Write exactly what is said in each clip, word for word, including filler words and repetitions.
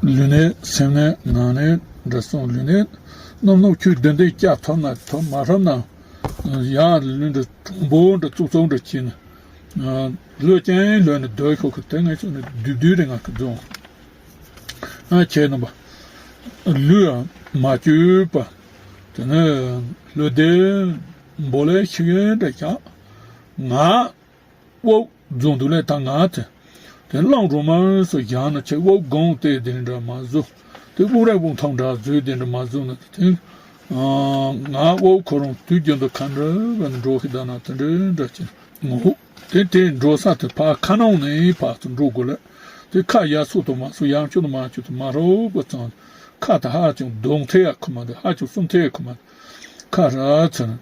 ལུས་ནད་སེམས་ནད་ངག་ནད་འདྲ་གསུམ། ལུས་ནད་རྣམས་ནོ་ཁྱོད་བདུན་ལྡན་སྐྱ་ཐོབ་ན་ཐོབ་མ་ཐོབ་ན་ཡང་ལུས་འདི་གྲུང་པོ་འདྲ་བཙུགས་བཙུགས་འདྲ་བྱས་ནས་ལུས་ཀྱང་ལུས་ནས་སྡོད་ཤོག་གི། དེ་ངས་ཚོ་ནས་བདུད་བདུད་རེ་ང་གི་རྫོང་ཨ་ཁྱེད་རྣམ་པ་ལུས་མ་བཅོས་པ་དེ་ནས་ལུས་བདེ་འབོ་ལས་ཤི་གན་འདྲ་བཞག་ང་། དབུགས་རྫོང་དུ་ལས་དང་ང་དེ། དེ་གླང་རོ་མ་སོ་བཞག་ན་ཆེ་དབུགས་གང་དེ་དེ་འདྲ་མ་བཟོ། དེ་དབུགས་རེག་དབུགས་ཐང་འདྲ་བཟོས་དེ་འདྲ་མ་བཟོ་ན་དེ། ང་དབུགས་ཁོ་རང་དུས་རྒྱུན་དུ་ག་འདྲ་བ་ནི་འགྲོ་ཤི་ད་ན་དེ་འདྲ་འདྲ་ཅི་ངོ་ཧུ། དེ་དེ་འགྲོ་ས་དེ་ཕ་ཁ་ནང་ནས་ཕ་ཚོ་འགྲོ་དགོས་ལ། དེ་ཁ་ཡར་སོ་དང་མ་སོ་ཡར་མཆོག་དང་མ་མཆོག་དང་མ་རོགས་པ་ཙང་ཁ་དེ་ཧ་ཅང་གདོང་ཐེ་ཡ་ཁུ་མ་དེ་ཧ་ཅང་གསུམ་ཐེ་ཡ་ཁུ་མ་དེ་ཁ་ར་ཚ་ན་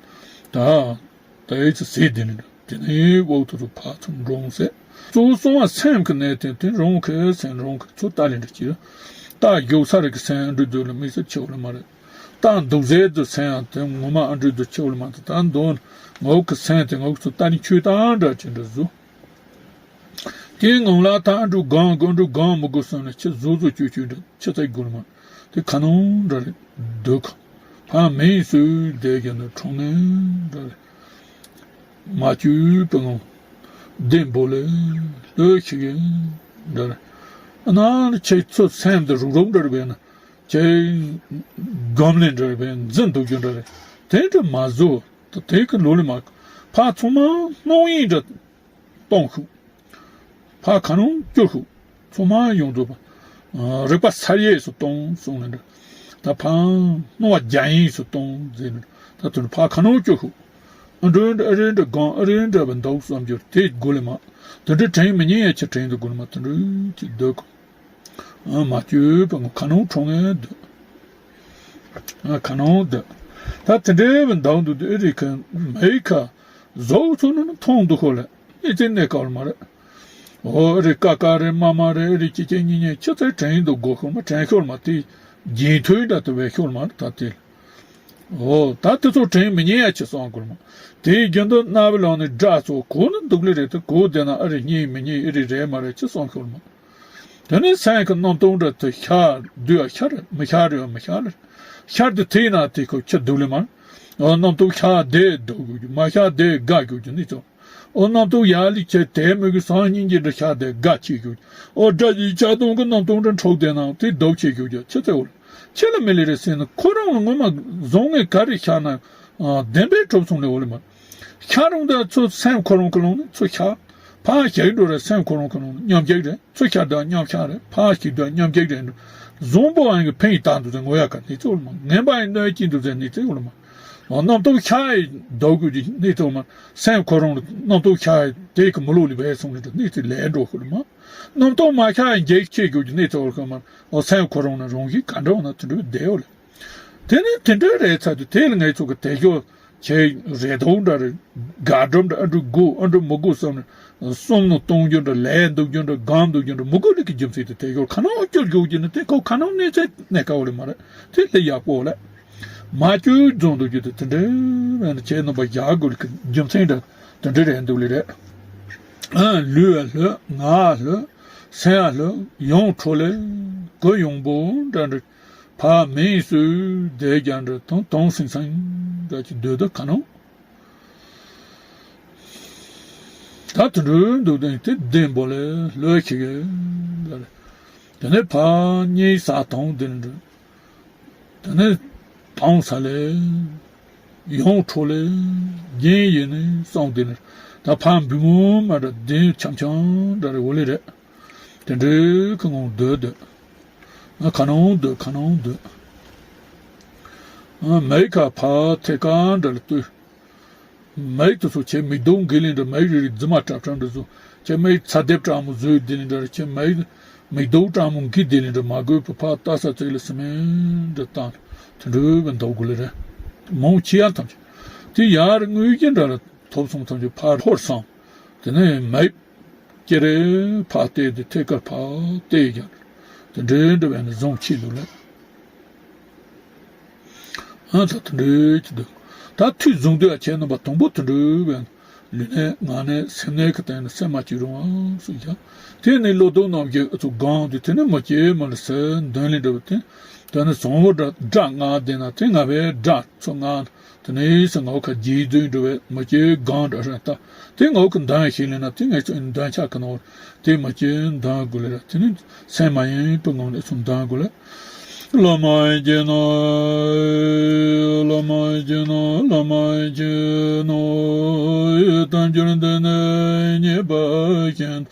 ད། ད་ཨེ་ཙི་ཟེར་དེ་ནི་དེ་ནི་འོག་ཏུ་རུ་ཕ་ཚུར་འགྲོང་ཟེར། གཙོ་བོ་གསང་བ་སེམས་ཀྱི་གནས་དེ་དེ་རང་གི་སེམས་རང་གི་ཚུར་ལྟ་ལེན་འདྲ་གྱིས། ད་རྒྱུག་ས་རིག་གི་སེམས་འགྲོ་འདོད་ལ་དམིགས་བསལ་ཆེ་བ་ལ་མ་རེད། ད་འདུག་ཟེར་དུ་སེམས་ཡང་དེ་ངོ་མ་ཨ་འགྲོ་འདོད་ཆེ་བ་ལ་མ་རེད། ད་འདོན་ངོ་གི་སེམས་དེ་ངོ་གི་ཚུར་ལྟ་ནི་ཆོས་དང་འདྲ་ཅི་འདྲ་བཟོ། དེའི་ངང་ལ་ད་ཨ་འགྲོ་གང་དགོས་འགྲོ་གང་མི་དགོས་བསམ་ནས་ཆེ་བཟོ་བཟོ་བཅོས་བཅོས་འདྲ། ཆུ་ཚ་དགུ་ལ་མ། དེ་ཁ་ནང་འདྲ་རེད་འདོད་ཁ། ཕ་མིང་སུས་བསྡད་ཀྱང་ནི་འཁྲུངས་ནས་འདྲ་རེད། མ་བཅོས་པའི་ངང་། བདེན་པོ་ལས་ལོས་ཤིག་ཡིན་འདྲ་རེད། ཨ་ན་ནི་ཁྱེད་ཚོ་སེམས་དེ་རུག་རུག་འདྲ་རེད་པས་ན། ཁྱེད་སྒོམ་ལས་འདྲ་རེད་པས་འཛིན་འདུག་རྒྱུ་འདྲ་རེད། དེ་འདྲ་མ་བཟོ། དེ་གི་ལོ་ལས་མ། ཕ་ཚང་མ་སྣང་ཡིན་འདྲ། གཏོང་ཤོག་ཕ་ག་ནང་བསྐྱུར་ཤོག་ཚང་མ་ཡོངས་རྫོགས་པ། རིག་པ་སར་ཡས་སུ་གཏོང་གསུངས་ནས་འདྲ། ད་ཕ་སྣང་བ་རྒྱ་ཡིན་སུ་གཏོང་ཟེར་ནས་ད་དོན་ཕ་ག་ནང་བསྐྱུར་ཤོག་ཨ་འདྲ་འདྲ་ཨ་རེ་འདྲ་གང་ཨ་རེ་འདྲ་བ་འདུག་བསམ་རྒྱུར་དེ་དགོས་ལེ་མ། དེ་འདྲ་དྲན་མི་ཉན་ཡ་ཆེ་དྲན་དུ་དགོས་ལེ་མ་དེ་འདྲ་ཅིག་འདོད་གོ། མ་བཅོས་པ་ངོ་ག་ནང་འཁྲུངས་ངེས་འདོད། ཨ་ཁ་ནང་འདི། ད་དེ་འདྲའི་བའི་མདང་དུ་འདི་ཨེ་རིག་གི་མེད་ཁ། བཟོ་ཚོ་ནི་མཐོང་འདུག་ཁོ་ལ། ཨེ་ཙི་གནས་ཀ་བར་མ་རེད། འོ་ཨེ་རིག་ཀ་ཀ་རེད་མ་མ་རེད་ཨེ་རིག་ཅི་ཅི་ཉི་ཉི་ཆི་ཚེ་དྲན་འདུག་གོ་ཤོར་མ་དྲན་ཤོར་མ་དེ། རྒྱན་ཐོས་འདྲ་དུ་བས་ཤོར་མ་རེད་ད་དེ། འོ་ད་དེ་ཚོ་དྲན་མི་ཉན་ཡ་ཆི་སོང་གོ་མ། དེའི་རྒྱུན་དུ་རྣ་བའི་ལོགས་ནས་སྒྲ་ཚོ་གོ་ནི་འདུག་ལེ་རེད་དེ་གོ་བསྡད་ན་ཨེ་རིག་སྙིང་མི་ཉན་ཨེ་རིག་རེད་མ་རེད་ཆི་སོང་ཤོར་མ། དེ་ནས་སེམས་ཀྱི་རྣམ་རྟོག་འདྲ་དེ་ཤར་དུས་ཤར་མི་ཤར་རེད་མི་ཤར་རེད། ཤར་དུ་དེས་ན་དེ་ཁོ་ཁྱི་འདུག་ལེ་མར། འོ་རྣམ་རྟོག་ཤར་བསྡད་འདུག་དགོས་རྒྱུ་མ་ཤར་བསྡད་དགའ་དགོས་རྒྱུ་གནས་ཚུལ། འོ་རྣམ་རྟོག་ཡར་ལི་ཁྱེད་དེ་མོ་གི་སང་སྙིང་རྗེ་འདྲ་ཤར་བསྡད་དགའ་ཆེ་དགོས་རྒྱུ། འོ་དགྲ་ཡི་ཆགས་སྡང་གི་རྣམ་རྟོག་འདྲ་འཕྲོག་བསྡད་ན་དེ་སྡུག་ཆེ་དགོས་རྒྱུ་ཁྱི་ཚེ་འོ་ལ་ཁྱི་ལ་མི་ལེ་རེད་ཟེར་ན་ཁོ་རང་ལ་ངོ་མ་བཟང་ངན་ག་རེ་ཤར་ན། བདེན་པའི་གྲུབ་སོང་ལེ་འོ་ལེ་མར། ཤ་རུང་དང་ཚུར་སེམས་ཁོ་རང་གི་ལོང་ནས་ཚུར་ཤ། ཕ་ཞིག་འགྲོ་རེད་སེམས་ཁོ་རང་གི་ལོང་ནས་མཉམ་རྒྱག་རེད་ཚུར་ཤ་དང་མཉམ་ཤ་རེད་ཕ་ཞིག་དང་མཉམ་རྒྱག་རེད་འགྲོ། བཟང་པོ་ཨང་གི་ཕན་ཡི་བཏང་འདུག་ཟེར་ངོ་ཡ་ག་གནས་ཚུལ་མ་ངན་པ་ཡི་གནོད་ཀྱིན་འདུག་ཟེར་གནས་ཚུལ་མ། རྣམ་རྟོག་ཤ་ཡི་ཟློག་དགོས་ཀྱི་གནས་ཚུལ་མ། སེམས་ཁོ་རང་ལ་རྣམ་རྟོག་ཤ་ཡི་དེ་གི་མི་ལོག་ལ་བས་སོང་ནས་གནས་ཚུལ་ལས་འགྲོ་ཤོར་མ། རྣམ་རྟོག་མ་ཤ་ཡི་འཇེག་ཆེ་དགོས་ཀྱི་གནས་ཚུལ་མ། སེམས་ཁོ་རང་ན་རང་བཞིན་ག་འདྲ་བ་ན་དེ་འདྲ་བསྡད་ཡོད་ལེ། དེ་ནི་དེ་འདྲ་རེད་ཚར་དུས་དེ་ལ་ངས་ཚོ་གི་དེ་ཞོ་ཆེ་རེ་དོགས་འདྲ་རེ་དགའ་སྒྲུབ་འདྲ་ཨ་འདྲ་དགོས་ཨ་འདྲ་མི་དགོས་བསམ་ནས་བསམ་བློ་གཏོང་རྒྱུ་འདྲ་ལས་འདུག་རྒྱུ་འདྲ་གང་འདུག་རྒྱུ་འདྲ་མི་དགོས་ལེ་གི་རྒྱུ་མཚན་དེ་དེ་ཞོ་ཁ་ནང་སྐྱུར་དགོས་ཀྱི་ནི་དེ་ཁོ་ཁ་ནང་གནས་ཚད་གནས་ཀ་འོ་ལེ་མ་རེད་དེ་ལས་ཡག་པོ་ལེ། མ་བཅོས་རྫོང་དུ་རྒྱུ་དེ་དེ་འདྲ་རེད་ན་ཁྱེད་རྣམ་པ་བཞག་དགོས་ལེ་གི་རྒྱུ་མཚན་འདྲ་དེ་འདྲ་རེད་འདུག་ལེ་རེད། ཨ་ལུས་ལྷོད་ངག་ལྷོད་སེམས་ལྷོད་ཡོངས་འཕྲོ་ལེ་གོ་ཡོང་པོ་འདྲ་འདྲ། ཕ་མིང་སུས་བསྡད་ཀྱང་འདྲ་དང་དོང་སིང་སིང་འདྲ་གྱི་སྡོད་སྡོད་ག་ནོ། ད་དུ་འགྲོ་འདུག་དེ་དེ་བདེན་པོ་ལས་ལོས་ཤིག་གི་འདྲ་རེད། དེ་ནས་ཕ་གཉིས་ས་དོང་དེ་འདྲ། དེ་ནས་དོང་ས་ལས་ཡོངས་འཕྲོ་ལས་རྒྱན་ཡིན་ནས་སོང་དེ་འདྲ། ད་ཕ་འབུ་མོ་མ་འདྲ་བདེན་འཆམ་འཆམ་འདྲ་རེད་འོ་ལེ་རེད། དེ་འདྲའི་ཁ་ངོ་སྡོད་སྡོད། ང་ཁ་ནང་སྡོད་ཁ་ནང་སྡོད། ང་མེད་ཁ་ཕར་ཐད་ཀར་འདྲ་ལ་ལྟོས། མེད་དུ་སོ་ཁྱེད་མིག་ལྡོག་འགི་ལེན་འདྲ་མེད་རི་རི་རྫི་མ་བཀྲ་བཀྲ་འདྲ་བཟོ། ཁྱེད་མེད་ཚ་དེབ་བཀྲ་མོ་བཟོས་དེ་ལེན་འདྲ་རེད་ཁྱེད་མེད་མིག་ལྡོག་བཀྲ་མོ་འགི་དེ་ལེན་འདྲ་མ་དགོས་པའི་ཕར་ལྟ་ས་ཙིག་ལ་སི་མེན་འདྲ་བཏང་དེ་འདྲའི་བའི་མདོག་དགུ་ལེ་རེད། མོ་ཁྱི་ཡ་ཐམས་ཅད་དེ་ཡར་དངོས་གཞི་འདྲ་ལ་ཐོབ་སོང་ཐམས་ཅད་ཕར་ཧོར་སོང་དེ་ནས་མེད། ཀྱེ་རེ་ཕར་བལྟས་ཏེ་ཐད་ཀར་ཕར་བལྟས་ཀྱང་དེ་འདྲའི་འདྲ་བས་ནི་བཟང་ཆེ་འདུག་ལ། ཨ་ད་དེ་འདྲའི་ཅི་འདུག་ད་མཐུ་བཟུང་དུས་ཨ་ཁྱེད་རྣམ་པ་དང་པོ་དེ་འདྲའི་བས་ནི་ ལུས་ནས་ངག་ནས་སེམས་ནས་ཀྱི་སྟེང་ནས་སེམས་མ་བསྐྱེད་རུང་བ་སུ་ཡང་། དེ་ནི་བློ་ལྡོག་རྣམ་བཞི་ཨུ་ཚུགས་གང་དུ་དེ་ནི་མ་སྐྱེས་མ་ལ་སེ་འདོན་ལས་འདྲ་བ་དེ། དེ་ནི་བཟང་བོ་འདྲ་སྒྲ་ང་བདེ་ན་དེ་ང་བའི་སྒྲ་ཚོ་ང་དེ་ནི་སེ་ང་བ་ཁ་རྗེས་འཛིན་འགྲོ་བའི་མ་སྐྱེས་གང་འདྲ་ར་ལྟ། དེ་ང་བ་ཁ་འདོན་ཤེས་ལས་ན་དེ་ངས་ཚོ་འདོན་ཆ་ག་ནོར་དེ་མ་སྐྱེས་འདོན་དགོས་ལས་ར་དེ་ནི་སེམས་མ་ཡེངས་པའི་ངང་ནས་ཚུར་འདོན་དགོས་ལས། བླ་མ་མཁྱེན་ནོ། བླ་མ་མཁྱེན་ནོ། བླ་མ་མཁྱེན་ནོ། དལ་འབྱོར་འདི་ནི་རྙེད་པར་ཞུ།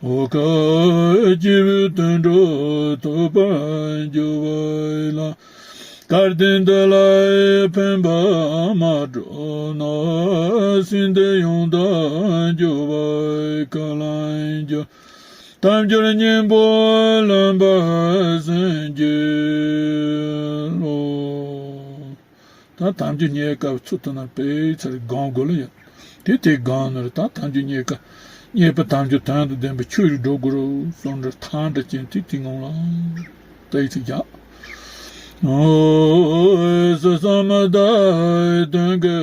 འོ་སྐབས་སྐྱེས་བུའི་དོན་གྲུབ་ཐོབ་པར་འགྱུར་བ་ལ། སྐལ་ལྡན་འདི་ལ་ཕན་པ་མ་བསྒྲུབས་ན། སྲིད་འདི་ཡོངས་དག་འགྱུར་བར་ག་ལ་འགྱུར། དལ་འབྱོར་གཉེན་པོ་ལོན་པར་སེམས་བསྐྱེད་ལོ། ད་དལ་འབྱོར་རྙེད་སྐབས་ཚུལ་དུ་ན་དཔེ་ཚར་གང་དགོས་ལ་ཡོད། དེ་དེ་གང་ནར་ད་དལ་འབྱོར་རྙེད་སྐབས་རྙེད་པ་དལ་འབྱོར་དོན་དང་ལྡན་པའི་ཆོས་རིག་འགྲོ་དགོས་རོ་གསུངས་འདྲ་ཐང་འདྲ་ཅན་དེ་དེ་ངང་ལ་ལྟ་ཡི་ཚིག་རྒྱག་ཨོ། ས་ས་མ་དའི་དོན་གྱི་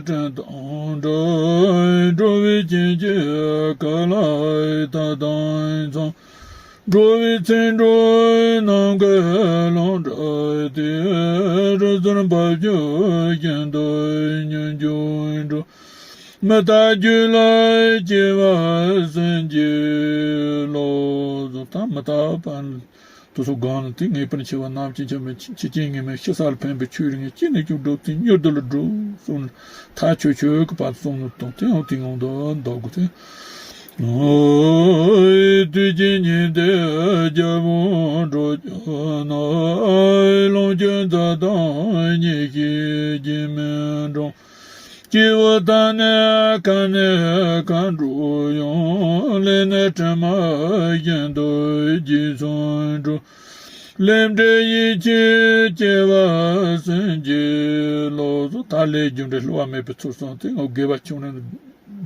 དྲན་དང་འདྲ། འགྲོ་བའི་སྐྱེ་འཆི་ག་ལ་ཡི་ད་དང་མཚུངས། འགྲོ་བའི་ཚེ་འགྲོ་ནམ་མཁའི་ཀློང་འདྲ་སྟེ། རི་རྩེར་འབབ་ཆུ་བཞིན་དུ་མྱུར་འགྱུར་འགྲོ། མི་རྟག་རྒྱུད་ལ་སྐྱེ་བར་སེམས་བསྐྱེད་ལོ། ད་མི་རྟག་པ་དུ་སོ་གང་ན་དེ་ངེས་པར་འཆི་བ་ནམ་ཅི་འཆི་མེད་འཆི་རྐྱེན་ངེས་མེད་ཤི་ས་ལ་ཕན་པའི་ཆོས་རིག་ངེས་ཅི་ནས་ཀྱང་འགྲུབ་སྟེ་མྱུར་དུ་ལ་འགྲུབ་གསུངས་ནས་ཐག་ཆོད་ཆོད་ཀྱི་བར་གསུངས་ནས་དང་དེ་ཡང་དེ་ངང་དུ་འདོགས་དགོས་ཏེ། ཨོ། དུས་ཀྱི་ཉི་ཟླའི་རྒྱལ་པོ་འགྲོ་རྒྱུ་ན། ལོངས་སྤྱོད་མཛའ་དང་ཉེ་ཞིང་རྒྱུད་སྨིན་འགྲོ། སྐྱེས་བུ་དག་ནི་གང་ནས་གང་འགྲོ་ཡང་། ལས་ནི་གྲིབ་མ་བཞིན་དུ་རྗེས་སུ་འགྲོ། ལས་འབྲས་ཡིད་ཀྱིས་སྐྱེ་བར་སེམས་བསྐྱེད་ལོ། ད་ལས་རྒྱུ་འབྲས་བསླུ་བ་མེད་པའི་ཚུལ་བསམ་སྟེ་ངོ་དགེ་བ་ཆུང་ན་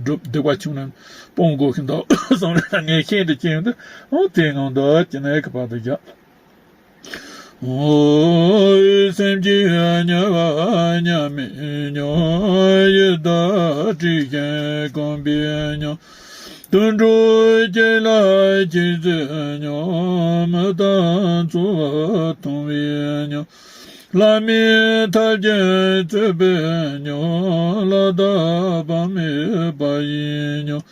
སྒྲུབ། སྡིག་པ་ཆུང་ན་སྤོང་དགོས་ཤིང་དག་བསམ་ལས་ངས་ཤེས་འདི་ཅན་དུ་འོ་དེ་ངང་དུ་ཅི་ནས་ཀྱི་བར་དུ་བཞག་ཨོ། སེམས་ཀྱིས་མྱོང་བ་མཉམ་མེད་མྱོང་། ཡི་དྭགས་བསྲེགས་ཤིང་སྐམ་པའི་མྱོང་། དུད་འགྲོ་སྐྱེ་ལ་སྐྱེས་ཚེ་མྱོང་། མི་རྟག་འཚོ་བ་ཐུང་བའི་མྱོང་། ལྷ་མིའི་ཐབས་ཀྱིས་གཙོས་པའི་མྱོང་། ལ་དྭགས་བག་མེད་པ་ཡི་མྱོང་།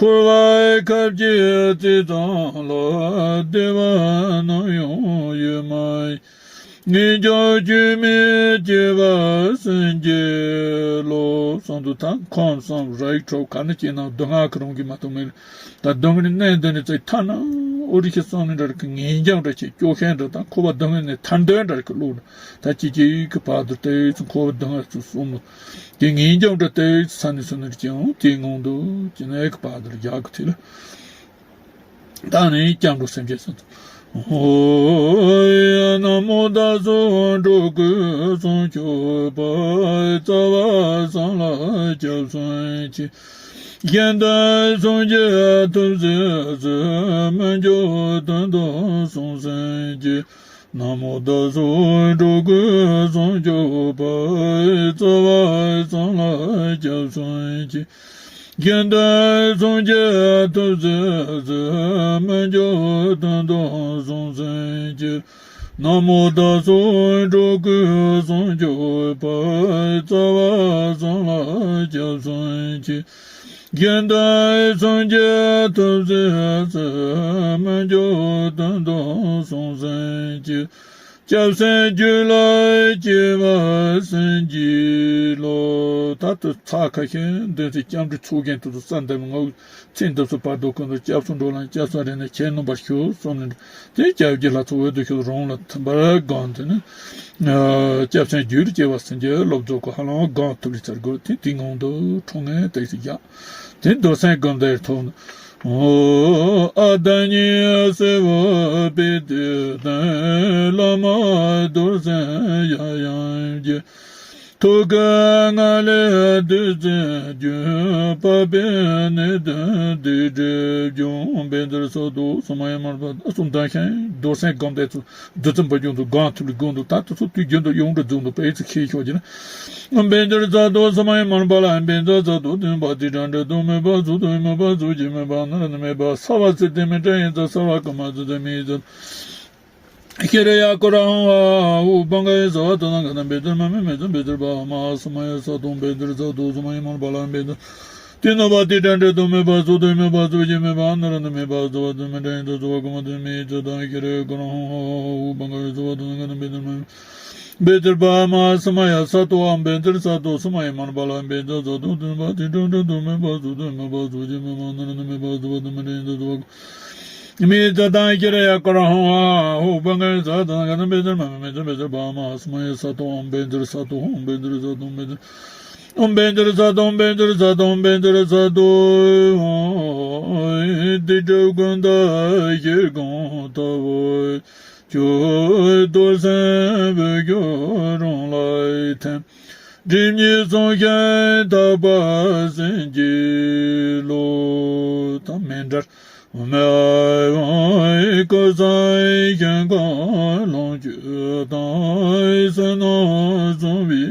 འཁོར་བའི་ཁབ་ཀྱི་རྩེ་གཙང་ལ། བདེ་བ་ནམ་ཡང་ཡོད་མ་ཡིན། ངེས་འབྱུང་སྐྱོན་མེད་སྐྱེ་བར་སེམས་བསྐྱེད་ལོ། གསུམ་དུ་ཐང་ཁོམ་གསུམ་ར་ཡིག་གྲོགས་ག་ནི་སྐྱེས་ན་སྡུག་བསྔལ་གི་རང་གི་མ་གཏོགས་མེད། ད་སྡུག་བསྔལ་གནས་འདི་ནི་ཚེ་ཐ་ན་ཨོ་རི་ཤི་སོང་ནི་འདྲ་གི་ངེས་འབྱུང་འདྲ་ཆེ་སྐྱོ་ཤས་འདྲ་དང་འཁོར་བ་སྡུག་བསྔལ་ནི་ཐར་འདོད་འདྲ་གི་བློ་ད་ཅི་ཅི་གི་བར་དུ་ཏོག་ཙམ་འཁོར་བ་སྡུག་བསྔལ་ཚུ་གསུམ་ལ། དེ་ངེས་འབྱུང་འདྲ་ཏོག་ཙམ་ས་ནས་སོང་ནི་ཀྱང་དེའི་ངང་དུ་ཅི་ནས་གི་བར་དུ་རྒྱག་གི་ཐུག་ལ། ད་ནི་སྐྱབས་འགྲོ་སེམས་བསྐྱེད་གསུམ་དུ། ཨོ། ན་མོ་དྭགས་སོགས་འགྲོ་ཀུན་བསང་མཆོད་པ། རྩ་བ་གསུམ་ལ་སྐྱབས་སུ་མཆི། གཞན་དོན་སངས་རྒྱས་ཐུགས་སྲས་སུ། མི་འགྱུར་དོན་དམ་གསུང་སེམས་བསྐྱེད། ན་མོ་དྭགས་སོགས་འགྲོ་ཀུན་བསང་མཆོད་པ། རྩ་བ་གསུམ་ལ་སྐྱབས་སུ་མཆི། གཞན་དོན་སངས་རྒྱས་ཐུགས་སྲས་སུ། མི་འགྱུར་དོན་དམ་གསུང་སེམས་བསྐྱེད། ན་མོ་དྭགས་སོགས་འགྲོ་ཀུན་བསང་མཆོད་པ། རྩ་བ་གསུམ་ལ་སྐྱབས་སུ་མཆི། གཞན་དོན་སངས་རྒྱས་ཐུགས་སྲས་སུ། མི་འགྱུར་དོན་དམ་གསུང་སེམས་བསྐྱེད། སྐྱབས་སེམས་རྒྱུད་ལ་སྐྱེ་བར་སེམས་བསྐྱེད་ལོ། ད་དུ་ཚ་ཁ་ཤས་འདོན་ཚེ་སྐྱབས་འགྲོ་ཚུལ་རྒྱན་དུ་དུ་ས་འདེབས་ངོ་ཚེ་འདི་ཚོ་བར་དོ་ཀུན་ཏུ་སྐྱབས་སུ་འགྲོ་ལ་སྐྱབས་སུ་རེ་ནས་ཁྱེད་ནོམ་པར་ཞུ་གསུངས་ནས་དེ་སྐྱབས་ཀྱི་ལྷ་ཚོགས་འོད་དུ་ཞུ་རོང་ལ་ཐིམ་པར་དགོངས་ཏེ་ནི། སྐྱབས་སེམས་རྒྱུད་ལ་སྐྱེ་བ་སེམས་ཀྱི་སློབ་ཚོགས་ཀྱི་ཧ་ལམ་དགོངས་ཐུབ་ལི་ཚར་དགོས་དེ་དེའི་ངང་དུ་འཁྲུངས་ངེས་དེ་ཞིག་ཡག་དེ་མདོ་སེམས་ཀུན་ཏུ་ཐོབ་ནས། ཨོ། ཨ་ད་ཉི་སེ་བ་པི་ཏི་དན་བླ་མ་རྡོར་སེམས་ཡ་ཡང་རྒྱས། ཐུགས་ཀའི་ངང་ལས་བདུད་རྩི་རྒྱུ། འཕགས་པའི་གནས་བརྟན་སྡིག་སྒྲིབ་སྦྱོང་། བཻ་ཙར་གསད་དོ་ཟེར་མ་ཡི་མར་པ། གསུམ་ལྡན་ཤིང་རྡོར་སེམས་སྒོམ་བཟླས་ཚུལ། བདུད་རྩི་འབར་འབྱུང་དུ་གང་ཐུབ་ལ་བསྒོམ་དུ། ད་དུ་སོ་དུས་རྒྱུན་དུ་ཡོངས་གྲོལ་རྫོགས་འདུག་པའི་ཚིག་ཤེས་ཤོག་ཅེ་ན། བཻ་ཙར་གསད་དོ་ཟེར་མ་ཡི་མར་པ་ལ། བཻ་ཙར་གསད་དོ་སྟོན་པ་དེས། དྲན་འདྲེན་དུ་མེད་པ་གཟུགས་དུ་མེད་པ་གཟུགས་ཅན་མེད་པ་ནི་ར་ནི་མེད་པ། སརྦ་ཚེ་ཏེ་མཎྜལ་ཡི་ཙ། སརྦ་ཀརྨ་ཙི་ཏེ་མི་ཙ། ཤྲཱི་ཡ་ཀ་ར་ཧཾ་ཧ་ཧུ་བྷང་ག་ཡེ་སརྦ་ཏ་ཐཱ་ག་ཏ། བཻ་ཙརྨ་མི་མེ་ཙ། བཻ་ཙརྦ་མ་ཧཱ་ས་མ་ཡ་གསད་དོ། བཻ་ཙར་གསད་དོ་ཟེར་མ་ཡི་མར་པ་ལ། བཻ་ཙར་ཏེ་ནོ་པ་ཏེ། དྲན་འདྲེན་དུ་མེད་པ་གཟུགས་དུ་མེད་པ་གཟུགས་ཅན་མེད་པ་ནི་ར་ནི་མེད་པ། སརྦ་ཚེ་མཎྜལ་ཡི་ཙ། སརྦ་ཀརྨ་ཙི་ཏེ་མི་ཙ་དང་། ཤྲཱི་ཡ་ཀ་ར་ཧཾ་ཧ་ཧུ་བྷང་ག་ཡེ་སརྦ་ཏ་ཐཱ་ག་ཏ། བཻ་ཙར་བཻ་ཙརྦ་མ་ཧཱ་ས་མ་ཡ་གསད་དོ། བཻ་ཙར་གསད་དོ་ཟེར་མ་ཡི་མར་པ་ལ། བཻ་ཙར་གསད་དོ་སྟོན་པ་དེས། དྲན་འདྲེན་དུ་མེད་པ་གཟུགས་དུ་མེད་པ་གཟུགས་ཅན་མེད་པ་ནི་ར་ནི་མེད་པ། སརྦ་ཚེ་མཎྜལ་ཡི་ཙ། སརྦ་མི་ཙ་དང་། ཤྲཱི་ཡ་ཀ་ར་ཧཾ་ཧ་ཧུ་བྷང་ག་ཡེ་སརྦ་ཏ་ཐཱ་ག་ཏ། བཻ་ཙརྨ་མི་མེ་ཙ། བཻ་ཙརྦ་མ་ཧཱ་ས་མ་ཡ་གསད་དོ། བཻ་ཙར་གསད་དོ། བཻ་ཙར་གསད་དོ། བཻ་ཙར་བཻ་ཙར་གསད་དོ། བཻ་ཙར་གསད་དོ། བཻ་ཙར་གསད་དོ། སྡིག་སྒྲིབ་ཀུན་དག་ཞི་གང་ཐལ། ཁྱོད་རྡོར་སེམས་འོད་སྐྱོ་རང་ལ་ཐིམ། སྒྲིབ་གཉིས་སྲུང་ཞིང་དག་པ་སེམས་ཀྱི་བློ། ད་མཎྜལ། ཨོཾ་ཨཱཿཧཱུྃ་ཀཿདྷཾ་ཞིང་ཁམས་ལོངས་སྤྱོད་དང་། བསོད་ནམས་བཟང་པོས་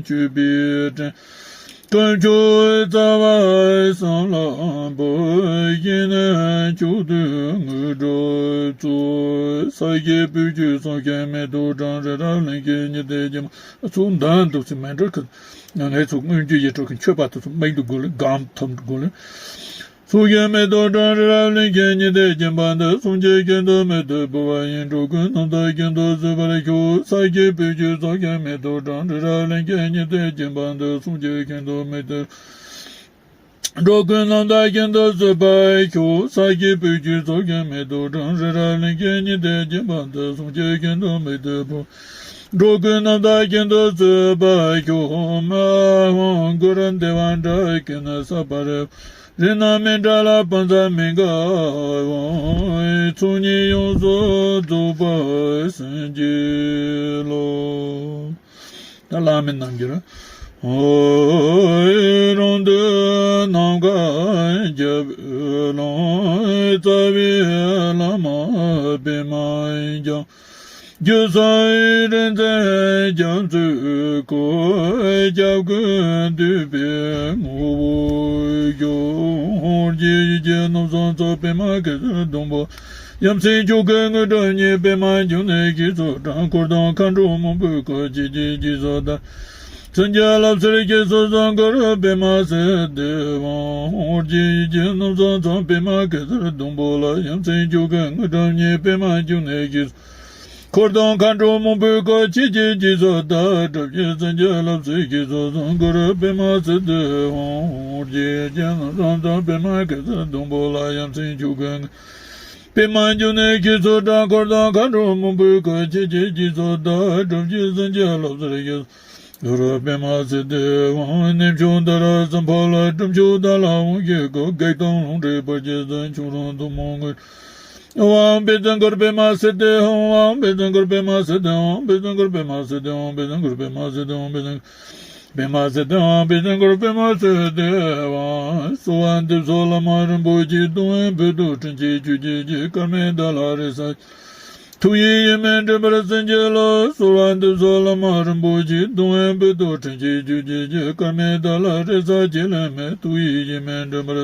སྤྱོད་པའི་སྤྲིན། དཀོན་མཆོག་རྩ་བ་གསུམ་ལ་འབུལ། ཞིང་ནས་མཆོག་ཏུ་དངོས་གྲུབ་སྩོལ། ས་གཞི་སྤོས་ཆུས་བསུ་ཞིང་མེ་ཏོག་དང་། རི་རབ་གླིང་གི་ཉི་ཟླས་བརྒྱན་པ། ཚུར་འདོན་འདུག་ཚེ་མཎྜལ་ཁ། ང་ཚོ་མངོན་བརྗོད་ཡིག་འབྲུ་གི་མཆོད་པ་དེ་ཚོ་མིང་དུ་དགོས་ལ། སྒོམ་ཐུབ་དགོས་ལ། སོགས་ཀྱི་མེ་ཏོག་དང་། རི་རབ་གླིང་གི་ཉི་ཟླས་བརྒྱན་པ་འདི། བསམ་ཀྱིས་ཀུན་ཏུ་མི་ཐུབ་པ་ཡིས། འགྲོ་ཀུན་རྣམ་དག་ཀུན་ཏུ་བཟོད་པར་ཤོག། ས་གཞི་སྤོས་ཆུས་བསུ་ཞིང་མེ་ཏོག་དང་། རི་རབ་གླིང་གི་ཉི་ཟླས་བརྒྱན་པ་འདི། བསམ་ཀྱིས་ཀུན་ཏུ་མི་ཐུབ། འགྲོ་ཀུན་རྣམ་དག་ཀུན་ཏུ་བཟོད་པར་ཤོག། ས་གཞི་སྤོས་ཆུས་བསུ་ཞིང་མེ་ཏོག་དང་། རི་རབ་གླིང་གི་ཉི་ཟླས་བརྒྱན་པ་འདི། བསམ་ཀྱིས་ཀུན་ཏུ་མི་ཐུབ། འགྲོ་ཀུན་རྣམ་དག་ཀུན་ཏུ་བཟོད་པར་ཤོག། ཨོཾ་ཨཱཿཧཱུྃ་གུ་རུ་དེ་ཝ་ཌཱ་ཀི་ཎི་སརྦ་རི་བྷཱ། རཏྣ་ནཱ་མཎྜ་ལ་བཛྲ་མི་ག་ཝཾ། ཚོགས་གཉིས་ཡོངས་སུ་རྫོགས་པ་སེམས་ཀྱི་བློ། ད་བླ་མའི་རྣམ་འགྱུར། ཨོཾ་རང་དུ་ནམ་མཁའ་ཁྱབ་པའི་ལམ། རྩ་བའི་བླ་མ་པདྨ་འབྱུང་། རྒྱུ་གསུམ་རིག་འཛིན་རྒྱ་མཚོའི་སྐུ། སྐྱབས་ཀུན་འདུས་པའི་ངོ་བོར་གྱུར། རྒྱལ་བའི་ཡེ་ཤེས་རྣམ་གསུམ་མཚོན། པདྨ་གེ་སར་སྡོང་པོ། ཡ་མཚན་མཆོག་གི་དངོས་གྲུབ་བརྙེས། པདྨ་འབྱུང་གནས་ཀྱི་ཚུལ་དྲངས། འཁོར་དང་མཁའ་འགྲོ་མང་པོས་བསྐོར། ཇི་སྙེད་རྗེས་སུ་བདག་སེམས་ཀྱི་བསླབ་གསོལ་རྗེས་སུ་གསོལ། གུ་རུ་པདྨ་སིདྡྷི་ཧཱུྃ། རྒྱལ་བའི་ཡེ་ཤེས་རྣམ་གསུམ་མཚོན། པདྨ་གེ་སར་སྡོང་པོ་ལ། ཡ་མཚན་མཆོག་གི་དངོས་གྲུབ་བརྙེས། པདྨ་འབྱུང་གནས་ཀྱི། འཁོར་དང་མཁའ་འགྲོ་མང་པོས་བསྐོར། ཇི་སྙེད་རྗེས་སུ་བདག་སྒྲུབ་ཀྱིས། སེམས་ཀྱི་བསླབ་གསོལ་རྗེས་སུ་གསོལ། གུ་རུ་པདྨ་སིདྡྷི་ཧཱུྃ། རྒྱལ་བའི་ཡེ་ཤེས་རྣམ་གསུམ་མཚོན། པདྨ་གེ་སར་སྡོང་པོ་ལ། ཡ་མཚན་མཆོག་གི་དངོས། པདྨ་འབྱུང་གནས་ཀྱི་ཚུལ་དྲངས། འཁོར་དང་མཁའ་འགྲོ་མང་པོས་བསྐོར། ཇི་སྙེད་རྗེས་སུ་བདག་སྒྲུབ་ཀྱིས། སེམས་ཀྱི་བསླབ་གསོལ་རྗེས་སུ། གུ་རུ་པདྨ་སིདྡྷི་ཧཱུྃ། གནས་མཆོག་མཐའ་རུ་སམ་བྷ་ཝ་ལ། སྒྲུབ་མཆོག་བདག་ལ་དབང་བསྐུར་དགོས། བགེགས་དང་ལོག་འདྲེན་བར་ཆད་སོལ། མཆོག་རིན་ཐུན་མོང་དངོས། ཨོཾ་ཨཱཿཧཱུྃ་བཛྲ་གུ་རུ་པདྨ་སིདྡྷི་ཧཱུྃ། ཨོཾ་ཨཱཿཧཱུྃ་བཛྲ་གུ་རུ་པདྨ་སིདྡྷི་ཧཱུྃ། བཛྲ་གུ་རུ་པདྨ་སིདྡྷི་ཧཱུྃ། བཛྲ་གུ་རུ་པདྨ་སིདྡྷི་ཧཱུྃ། བཛྲ་གུ་རུ་པདྨ་སིདྡྷི་ཧཱུྃ། བཛྲ་གུ་རུ་པདྨ་སིདྡྷི་ཧཱུྃ། སྭ་བྷཱ་ཏི་སོགས་བླ་མ་རིན་པོ་ཆེ། གདུང་བའི་བོད་དུ་དྲིན་ཅན་ཆོས་ཀྱི་རྗེ། ཀརྨའི་བདག་ལ་རེ་ས། ཐུགས་ཡིད་ཡེངས་མེད་འདྲེན་པར་བྱིན་གྱིས་རློབས། སྭ་བྷཱ་ཏི་སོགས་བླ་མ་རིན་པོ་ཆེ། གདུང་བའི་བོད་དུ་དྲིན་ཅན་ཆོས་ཀྱི་རྗེ། ཀརྨའི་བདག་ལ་རེ་ས་གྱིས་ལེན་མེད། ཐུགས་ཡིད་ཡེངས་མེད་འདྲེན་པར།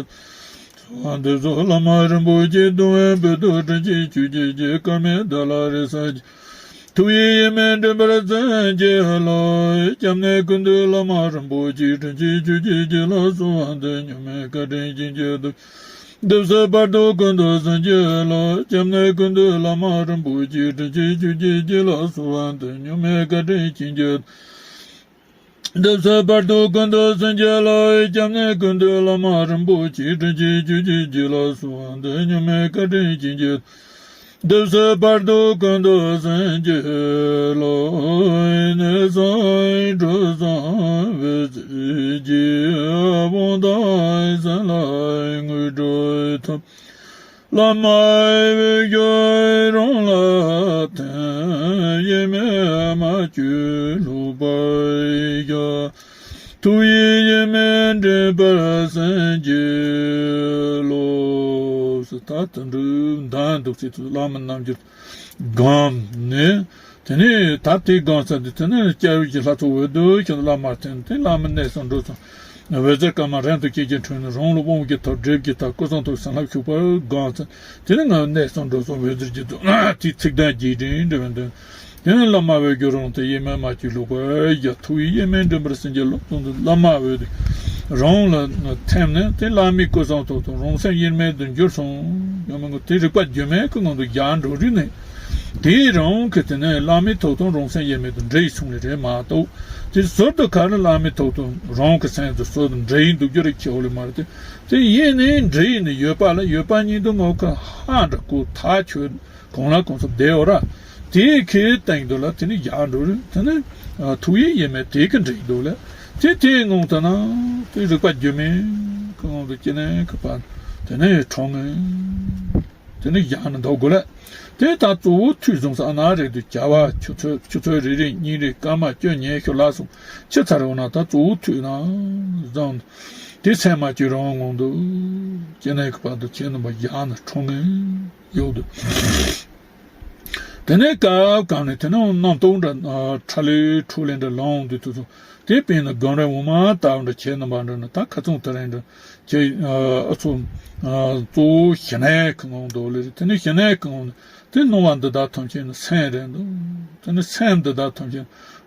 སྭ་བྷཱ་ཏི་སོགས་བླ་མ་རིན་པོ་ཆེ། གདུང་བའི་བོད་དུ་དྲིན་ཅན་ཆོས་ཀྱི་རྗེ། ཀརྨའི་བདག་ལ་རེ་ས་གྱིས། ཐུགས་ཡིད་ཡེངས་མེད་འདྲེན་པར་བྱིན་གྱིས་རློབས། སྐྱབས་གནས་ཀུན་འདུས་བླ་མ་རིན་པོ་ཆེ། དྲིན་ཅན་ཆོས་ཀྱི་རྗེ་ལ་སྭ་བྷཱ་ཏི་མཉམ་མེད་བཀའ་དྲིན་བྱིན་གྱིས་བརླབས། འདི་ཕྱི་བར་དུ་ཀུན་ཏུ་བྱིན་གྱིས་རློབས། སྐྱབས་གནས་ཀུན་འདུས་བླ་མ་རིན་པོ་ཆེ། དྲིན་ཅན་ཆོས་ཀྱི་རྗེ་ལ་སྭ་བྷཱ་ཏི་མཉམ་མེད་བཀའ་དྲིན་བྱིན་གྱིས། འདི་ཕྱི་བར་དུ་ཀུན་ཏུ་བྱིན་གྱིས་རློབས། སྐྱབས་གནས་ཀུན་འདུས་བླ་མ་རིན་པོ་ཆེ། དྲིན་ཅན་ཆོས་ཀྱི་རྗེ་ལ་སྭ་བྷཱ་ཏི་མཉམ་མེད་བཀའ་དྲིན་བྱིན་གྱིས། འདི་ཕྱི་བར་དུ་ཀུན་ཏུ་བྱིན་གྱིས་རློབས། གནས་གསུམ་གྲུ་གསུམ་འོད་གསལ་གྱི། དབང་དང་སེམས་ལ་དངོས་གྲུབ་ཐོབ། བླ་མ་འོད་སྐྱོ་རང་ལ་ཐིམ། ཡེངས་མེད་མ་བཅོས་ལྷུག་པར་ཤར། ཐུགས་ཡིད་ཡེངས་མེད་འདྲེན་པར་སེམས་བསྐྱེད་ལོ། ད་དུད་འགྲོའི་འདམ་འདུག་ཚེ་ཐུབ་བླ་མ་རྣལ་འབྱོར་སྒོམ་ནས། དེ་ནས་ད་དེ་སྒོམ་ཚར་དུས་དེ་ནས་སྐྱབས་ཡུལ་གྱི་ལྷ་ཚོགས་འོད་དུ་ཞུ་བླ་མར་ཐིམ་སྟེ་བླ་མ་གནས་སུ་འགྲོ་སོང་། འོད་ཟེར་དཀར་དམར་རིམ་གྲོ་སྐྱེ་མཆེད་འཁྲུངས་ནས་རང་ལུས་དབང་གི་ཐོག་སྒྲིབ་ཀྱི་ཐབས་སྐུ་གསུང་ཐུགས་བྱིན་རླབས་ཞུགས་པར་སྒོམ་ཚར། དེ་ནས་ང་གནས་སུ་འགྲོ་སོང་། འོད་ཟེར་གྱི་དུ་དེའི་ཚིག་དོན་རྒྱས་འབྲིང་འགྲེལ་བའི་དོན། དེ་ནས་བླ་མ་འོད་ཀྱི་རང་དུ་ཡེངས་མེད་མ་བཅོས་ལུགས་པར་བཞག་ཐུགས་ཡིད་ཡེངས་མེད་འདྲེན་པར་སེམས་བསྐྱེད་ལོ། གསུངས་ཏེ་བླ་མ་འོད་རང་ལ་ཐིམ་ནས་དེ་བླ་མའི་སྐུ་གསུང་ཐུགས་དང་རང་སེམས་དབྱེར་མེད་དུ་གྱུར་སོང་། ཡང་མིན་གྱི་དེ་རིག་པ་སྒྱུ་མའི་སྐུ་ངང་དུ་བཞག་འགྲོ་རིགས་ནས། དེའི་རང་གི་དེ་ནས་བླ་མའི་ཐུགས་དང་རང་སེམས་དབྱེར་མེད་དུ་འདྲེས་སོང་ལེ་རེད་མ་གཏོགས། དེ་ཟུར་དུ་ག་རེ་བླ་མའི་ཐུགས་དང་རང་གི་སེམས་དང་ཟུར་དུ་འདྲེས་ཡིན་འདུག་རྒྱུ་རེད་ཁྱེད་འོ་ལེ་མ་རེད་དེ། དེ་ཡིན་ནའི་འདྲེས་ཡིན་ནི་ཡོད་པ་ལ་ཡོད་པ་ཉིད་དུ་ངོ་ཁ་ཧ་འདྲ་ཀུ་ཐག་ཆོད། གང་ལ་གང་འཚམ་བསྡད་འོ་ར། དེའི་ཁའི་སྟེང་དུ་ལ་དེ་ནི་ཡར་འགྲོ་རུ་དེ་ནི་ཐུགས་ཡིད་ཡེངས་མེད་དེ་གི་འདྲེས་འདུག་ལ། དེ་དེའི་ངང་དུ་ན་དེ་རིག་པ་སྒྱུ་མའི་གི་ངང་དུ་སྐྱེ་ནས་གི་པ་དེ་ནི་གྲོང་ངེ་དེ་ནི་ཡར་ནི་འདུག་དགོས་ལ། དེ་ད་གཙོ་བོ་ཐོས་བཟུང་ས་ན་རེད་དུ་བྱ་བ་ཆུ་ཚོད་ཆུ་ཚོད་རེ་རེ་གཉིས་རེ་སྐར་མ་བཅུ་ཉི་ཤུ་ལ་སོང་ཕྱི་ཚར་འོ་ན་ད་གཙོ་བོ་ཐོས་ན་བཟང་། དེ་སེམས་མ་བཅོས་རང་ངང་དུ་སྐྱེ་ནས་གི་པ་དུ་ཁྱེད་རྣམ་པ་ཡར་ནི་གྲོང་ངེ་ཡོད་དུ། དེ་ནས་སྐབས་གང་ནས་དེ་ནས་རྣམ་རྟོག་འདྲ་ཁྲ་ལེ་ཁྲུ་ལེ་འདྲ་ལངས་འདུག་དུས་སུ་དེ་དཔེར་ན་སྒོམ་རིམ་དབུ་མ་ལྟ་བུ་འདྲ་ཁྱེད་རྣམ་པ་འདྲ་ན་ད་ཁ་ཚོན་དེ་རིང་འདྲ་ཁྱེད་ཨ་ཚོ་གཙོ་བོ་ཞི་གནས་ཀྱི་ངང་དུ་ལེ་རེད། དེ་ནས་ཞི་གནས་ཀྱི་ངང་དེ་སྣང་བ་འདི་དག་ཐམས་ཅད་ནི་སེམས་རེད་འདུག་དེ་ནས་སེམས་འདི་དག་ཐམས་ཅད་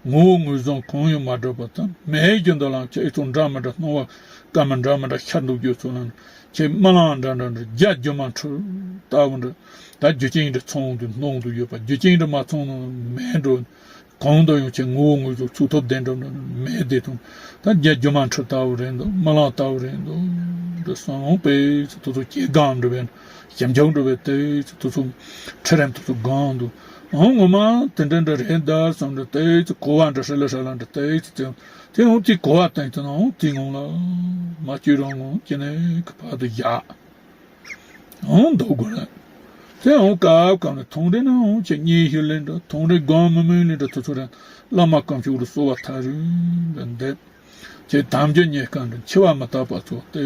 ངོ་བོ་ངོས་བཟུང་གང་ཡང་མ་གྲུབ་པ་དང་མེད་རྒྱུ་འདི་ལ་ཁྱེད་ཨེ་ཚོ་འདྲ་མི་འདྲ་སྣང་བ་སྐར་མ་འདྲ་མི་འདྲ་ཤར་འདུག་རྒྱུ་ཚོ་ལ་ཁྱེད་རྨི་ལམ་འདྲ་འདྲ་འདྲ་རྒྱ་སྒྱུ་མ་འཕྲུལ་ལྟ་བུ་འདྲ། ད་རྒྱུ་རྐྱེན་འདྲ་ཚང་དུ་སྣང་དུ་ཡོད་པ་རྒྱུ་རྐྱེན་འདྲ་མ་ཚང་ན་མེད་འགྲོ། གང་དུ་ཡང་ཁྱེད་ངོ་བོ་ངོས་བཟུང་ཚུགས་ཐུབ་བདེན་འགྲོ་མེད་བདེ་དང་ད་རྒྱ་སྒྱུ་མ་འཕྲུལ་ལྟ་བུ་རེད་འདུག་རྨི་ལམ་ལྟ་བུ་རེད་འདུག་འདྲ་སོང་པས་ཚེ་དུ་ཚོ་སྐྱེ་སྒང་འགྲོ་བས་ཞིབ་འཇུག་འགྲོ་བས་ཏེ་ཚེ་དུ་ཚོ་ཁྲི་རིམ་དུ་ཚོ་སྒང་འདུག་ཨང་ངོ་མ་དེ་འདྲ་འདྲ་རེད་ད་བསམ་འདྲ་ཏེ་ཚེ་གོ་བ་འདྲ་ཧྲི་ལ་ཧྲ་ལ་འདྲ་ཏེ་ཚེ་ཚེ། དེ་འོང་དེ་གོ་བ་བསྟན་ཚེ་ན་འོང་དེ་ངང་ལ་མ་བཅོས་རང་ངང་སྐྱེ་ནས་གི་བར་དུ་བཞག་འོང་འདུག་དགོས་ལ། དེ་འོང་སྐབས་སྐབས་ནས་ཐུང་རེ་ན་འོང་ཁྱེད་གཉིད་ཤུལ་ལེན་འདྲ་ཐུང་རེ་སྒོམ་མི་མུན་ལེན་འདྲ་དུ་ཚོ་རེ་བླ་མ་སྐམ་ཤུགས་ལ་གསོལ་བ་ཐག་རིང་འདྲ་འདེབས། ཁྱེད་དམ་རྒྱུ་ཉེ་སྐམ་འདྲ་འཆི་བ་མི་རྟག་པ་ཚོ་ལྟོས་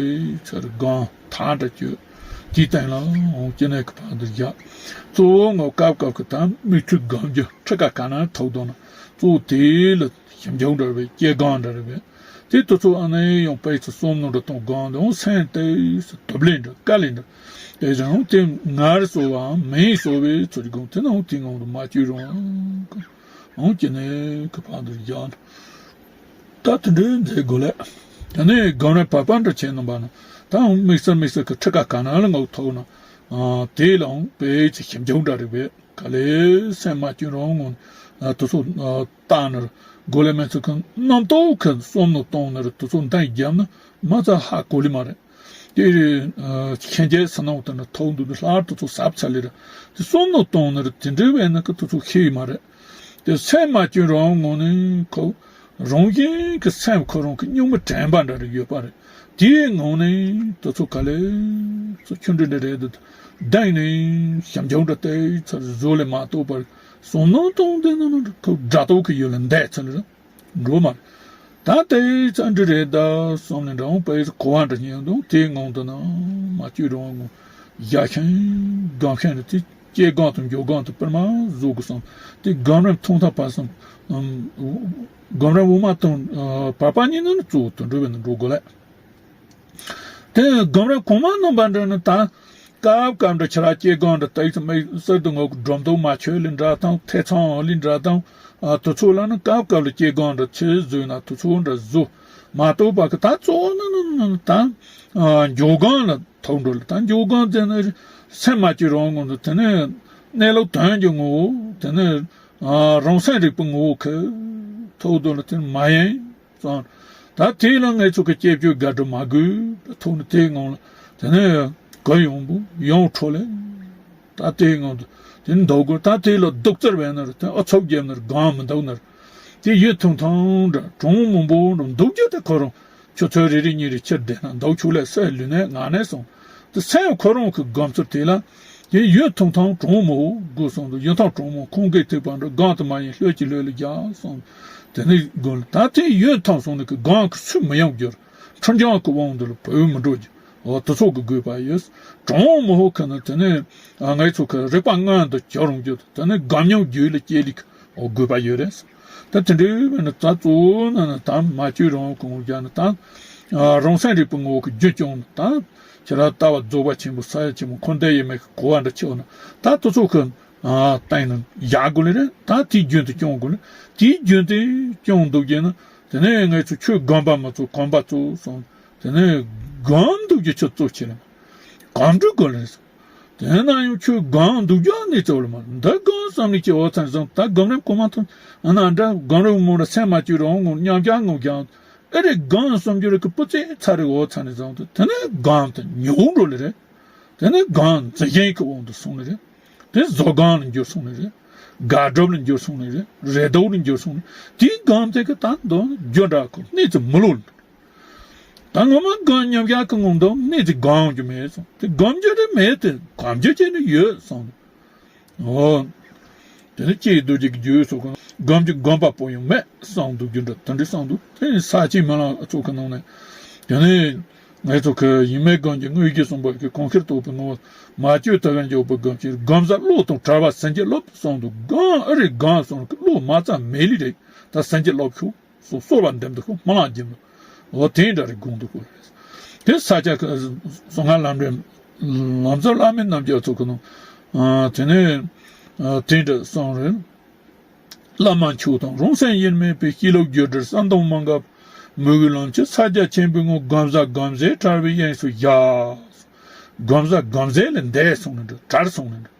ཚར་སྒོམ་ཐག་འདྲ་གཅོད། དེའི་སྟེང་ལ་འོང་སྐྱེ་ནས་གི་བར་དུ་བཞག་གཙོ་བོ་ངོ་སྐབས་སྐབས་ཀྱི་དམ་མིག་ཆུ་སྒོམ་རྒྱུ་ཁྲི་ཀ་ག་ན་ཐུག་དོ་ན་གཙོ་བོ་དེ་ལ། ཞིབ་འཇུག་འདྲ་བའི་སྐྱེ་སྒང་འདྲ་རེད་པས། དེ་དུས་ཚོད་ཨ་ནེ་ཡང་དཔེ་ཚོ་བསམ་མནོ་འདྲ་གཏོང་སྒང་དུ་སེམས་ཏེ་སྡུག་ལེན་འདྲ་དཀའ་ལས་འདྲ། དེ་བཞིན་དེ་ངར་གསོ་བའམ་མིང་གསོ་བའི་ཚུལ་གྱི་སྒང་དེ་ནང་དེ་ངང་དུ་མ་བཅོས་རུང་། འོང་སྐྱེ་ནས་གི་བར་དུ་བཞག་ད་དེ་འདྲའི་མཛད་དགོས་ལས། དེ་ནས་སྒང་རེ་བར་པ་འདྲ་བྱས་ནམ་པ་ན་ད་འོང་དམིགས་བསལ་དམིགས་བསལ་གྱི་ཁྲི་ཀ་ག་ན་ལ་ངོ་ཐོག་ན། དེ་ལའང་དཔེ་ཚོ་ཞིབ་འཇུག་འདྲ་རེད་པས། ག་ལེ་སེམས་མ་བཅོས་རང་ངོ་། དུ་སོ་བཏང་ནར་གོ་ལེ་མེ་ཚུ་ཁང་རྣམ་རྟོག་གི་བསམ་མནོ་གཏོང་ནར་དུ་སོ་འདང་རྒྱབ་ན་མ་ཚ་ཧ་གོ་ལེ་མ་རེད། དེ་རེད། ཁྱེད་ཀྱི་སྣང་དུ་ན་ཐོག་འདུག་ལྷག་དུ་སོ་ཟབ་ཚ་ལེ་ར་དེ་བསམ་མནོ་གཏོང་ནར་དེ་འདྲ་བས་ན་ཀི་དུ་སོ་ཤེས་མ་རེད། དེ་སེམས་མ་བཅོས་རང་ངོ་ནས་ཁོ། རང་བཞིན་གྱི་སེམས་ཁོ་རང་གི་གཉུག་མ་དྲན་པ་འདྲ་རེ་ཡོད་པ་རེད། དེའི་ངང་ནས་དུ་ཚོ་ག་ལེ་ཚོ་ཆུ་འདྲེ་འདྲ་རེད་དུ་བདག་ནས་ཞབས་འཇོག་འདྲ་ལྟའི་ཚར་བཟོ་ལས་མ་གཏོགས་པར་བསམ་སྣང་གཏོང་དེ་ནང་ན་ཁོ་དགྲ་ཐོག་གི་ཡོད་ལ་འདས་ཚར་རེད་འགྲོ་མ་རེད། ད་ལྟའི་ཚར་འདྲི་རེད་ད་བསམ་ནས་འདྲ་འོང་པའི་གོ་བ་འདྲ་ཉན་འདུག་དེའི་ངང་དུ་ན་མ་བཅོས་རང་ངོ་བཞག་ཤིང་སྒང་ཤིང་རེད་དེ། སྐྱེ་སྒང་དང་འགྱོ་སྒང་དུ་པར་མ་བཟོ་དགོས་སམ། དེ་སྒང་རིམ་ཐུང་ཐག་པ་སམ། སྒང་རིམ་དབུ་མ་དང་བར་པ་གཉིས་ནི་གཙོ་བོ་དུ་འགྲོ་བའི་ནང་འགྲོ་དགོས་ལ། དེ་སྒང་རིམ་གོང་མ་རྣམ་པ་འདྲ་ནི་ད། སྐབས་སྐབས་འདྲ་ཁྱེད་རང་སྐྱེ་སྒང་འདྲ་ཏིག་ཙམ་མིག་གསར་དུ་ངོ་སྒྲོམ་དུ་མ་ཆོད་ལི་འདྲ་དང་ཐེ་ཚོམ་ལི་འདྲ་དང་། དུ་ཚོ་ལ་ནི་སྐབས་སྐབས་ལ་སྐྱེ་སྒང་འདྲ་ཆེ་བཟོས་ན་དུ་ཚོ་འདྲ་བཟོ། མ་གཏོགས་པ་གི་ད་གཙོ་བོ་ནི་ནི་ནི་ད། འགྱོ་སྒང་ལ། ཐོག་འགྲོ་ལ་ད་འགྱོ་སྒང་དེ་ནི་སེམས་མ་བཅོས་རང་ངོ་འདུག་དེ་ནི་གནས་ལུགས་དོན་གྱི་ངོ་བོ་དེ་ནི་རང་སེམས་རིག་པའི་ངོ་བོ་ཁོ་ཐོག་འདུག་ལ་དེ་ནི་མ་ཡིན་ཙང་ད་དེ་ལ་ངེད་ཚོ་གི་སྐྱེ་བཅོས་དགའ་སྤྲོ་མ་དགོས་པའི་ཐོག་ནས་དེའི་ངང་ལ་དེ་ནི་གོ་ཡོང་བུ་ཡོང་འཕྲོ་ལས་ད་དེའི་ངང་དུ་དེ་ནི་འདུག་དགོས་ད་དེ་ལ་སྡུག་རྩར་བས་ན་ར་དེ་ཨ་ཚོགས་རྒྱབ་ན་ར་སྒང་མི་འདུག་ན་ར་དེ་ཡུན་ཐུང་ཐུང་འདྲ་གྲོང་མང་པོ་འདྲ་འདུག་རྒྱུ་དེ་ཁོ་རང་། ཆུ་ཚོད་རེ་རེ་གཉིས་རེ་ཕྱིར་བསྡད་ན་འདུག་ཆུ་ལས་སའི་ལུས་ནས་ངར་ནས་སོང་། དེ་སེམས་ཁོ་རང་གི་སྒོམ་ཚུལ་དེ་ལ། དེ་ཡུན་ཐུང་ཐུང་གྲོང་མོ་དགོས་སོང་དུ་ཡུན་ཐུང་གྲོང་མོ་ཁོང་གིས་ཐུག་པ་འདྲ་སྒང་དུ་མ་ཡིན་ལྷོད་ཀྱི་ལྷོད་ལ་རྒྱག་སོང་། དེ་ནས་དགོན་ལ་ད་དེ་ཡོན་ཐང་སོང་ནས་གི་སྒང་གི་སུས་མི་ཡོང་རྒྱུར་ཁྲིམས་སྦྱང་གི་དབང་དུ་ལ་བོད་མི་འགྲོ་རྒྱུ་འོ་དེ་ཚོ་གི་དགོས་པ་ཡོད། གྲོང་མི་ཧོ་ཁ་ན་དེ་ནས་ང་ཚོ་གི་རིག་པ་མངོན་དུ་གྱུར་རུང་རྒྱུ་དེ་ནས་སྒམ་ཉམས་རྒྱུད་ལ་སྐྱེ་ལུགས་འོ་དགོས་པ་ཡོད་རེད། ད་དེ་འདྲའི་བས་ན་ད་གཙོ་བོ་ན་ན་ད་མ་བཅོས་རང་གི་ངོ་རྒྱ་ན་ད་རང་སེམས་རིག་པའི་ངོ་བོ་གི་རྒྱུན་སྐྱོང་ན་ད་ཁྱེད་རང་ལྟ་བ་རྫོགས་པ་ཆེན་པོ་ས་ཡ་ཆེན་པོ་འཁོར་འདས་དབྱེར་མེད་ཀྱི་གོ་བ་འདྲ་ཆེ་བ་ན་ད་དེ་ཚོ་གི་ཨ་བསྟན་ནས་བཞག་དགོས་ལེ་རེད། ད་དེའི་རྒྱུན་དུ་སྐྱོང་དགོས་ལེ། དེའི་རྒྱུན་དེ་སྐྱོང་འདུག་རྒྱུ་ན་དེ་ནས་ངས་ཚོ་ཆོས་སྒོམ་པ་མ་གཙོ་གོམ་པ་གཙོ་སོང་། དེ་ནས་སྒོམ་འདུག་རྒྱུ་ཆོས་གཙོ་ཆེ་ལེ། གོམ་འགྲོས་དགོས་ལེ་སོང་། དེ་ན་ཡང་ཆོས་སྒོམ་འདུག་རྒྱུ་ནི་གཙོ་ལེ་མ་འདི་སྒོམ་བསམ་ནི་ཆེ་འོ་ཚ་ནི་བཟང་ད་སྒོམ་རིམ་གོ་མ་ཐོན་ཨ་ན་འདྲ་སྒོམ་རིམ་མོ་ར་སེམས་མ་བཅོས་རང་ངོ་མཉམ་བཞག་ངོ་བཞག་ཨེ་རེད་སྒོམ་བསམ་རྒྱུ་རེད་ཀི་པུ་ཙེ་ཚ་རེད་འོ་ཚ་ནི་བཟང་དེ་དེ་ནས་སྒོམ་དེ་ཉུང་འགྲོ་ལེ་རེད། དེ་ནས་སྒོམ་འཛིན་ཞེན་གྱི་དབང་དུ་སོང་ནི་རེད། དེ་བཟོད་སྒོམ་ལ་འགྱུར་སོང་ནི་རེད། དགག་སྒྲུབ་ལ་འགྱུར་སོང་ནི་རེད། རེ་དོགས་ལ་འགྱུར་སོང་ནི། དེའི་སྒོམ་དེ་གི་ད་འདོན་རྒྱུ་འདྲ་ཁོ་གནས་ཚུལ་མི་ལོ་ལ། ད་ངོ་མ་སྒོམ་མཉམ་བཞག་གི་ངང་དུ་གནས་ཚུལ་སྒོམ་རྒྱུ་མེད་སོང་དེ་སྒོམ་རྒྱུ་དེ་མེད་དེ་སྒོམ་རྒྱུ་ཅན་ནི་ཡོད་སོང་། འོ། དེ་ནས་ལྕེ་རྡོ་རྗེ་གི་རྒྱུད་སོགས་ཀུན་སྒོམ་གྱི་སྒོམ་པ་པོ་ཡང་མེད་གསུངས་འདུག་རྒྱུ་འདྲ་དེ་འདྲ་གསུངས་འདུག་དེ་ནས་ས་ཆེན་མི་ལ་ཚོགས་ཀྱི་ནང་ནས་དེ་ནས་ངས་ཚོ་གི་ཡིན་མེད་སྒོམ་གྱི་དངོས་རྒྱུ་གསུངས་པ་གི་གང་ཤེར་རྟོགས་པའི་ངོ་བོ་མ་བཅོས་ཐུབ་པའི་འཇོག་པའི་སྒོམ་ཕྱིར་སྒོམ་ས་བློ་དང་བྲལ་བ་ཟིན་གྱི་སློབ་གསུངས་འདུག་སྒོམ་ཨེ་རེད་སྒོམ་གསུངས་གི་བློ་མ་ཚང་མེད་ལི་རེད་ད་ཟིན་གྱི་སློབ་ཤོག་སོ་སོ་བ་འདེམས་འདུག་ཁོ་སྨོན་ལམ་རྒྱབ་འདུག་འོ་དེ་འདྲ་རེ་དགོངས་འདུག་ཁོ་རེ། དེ་ས་སྐྱ་གསང་སྔགས་ལམ་འབྲས་ལམ་ཟབ་བླ་མའི་རྣམ་རྒྱལ་ཚོ་ཁོ་ནོ། དེ་ནས་དེ་འདྲ་གསུངས་རེད། བླ་མ་མཆོག་དང་རང་སེམས་དབྱེར་མེད་པའི་གཤིས་ལུགས་བརྗོད་འབྲེལ་གསང་སྟོང་མ་འགགས་མོས་གུས་ལམ་གྱི་ས་སྐྱ་ཆེན་པོའི་ངོ་སྒོམ་ཟབ་སྒོམ་ཟས་བྲལ་བའི་དབྱིངས་སུ་བཞག་སྒོམ་ཟབ་སྒོམ་ཟས་ལས་འདས་སོང་ནི་འདྲ་བྲལ་སོང་ནི་འདྲ།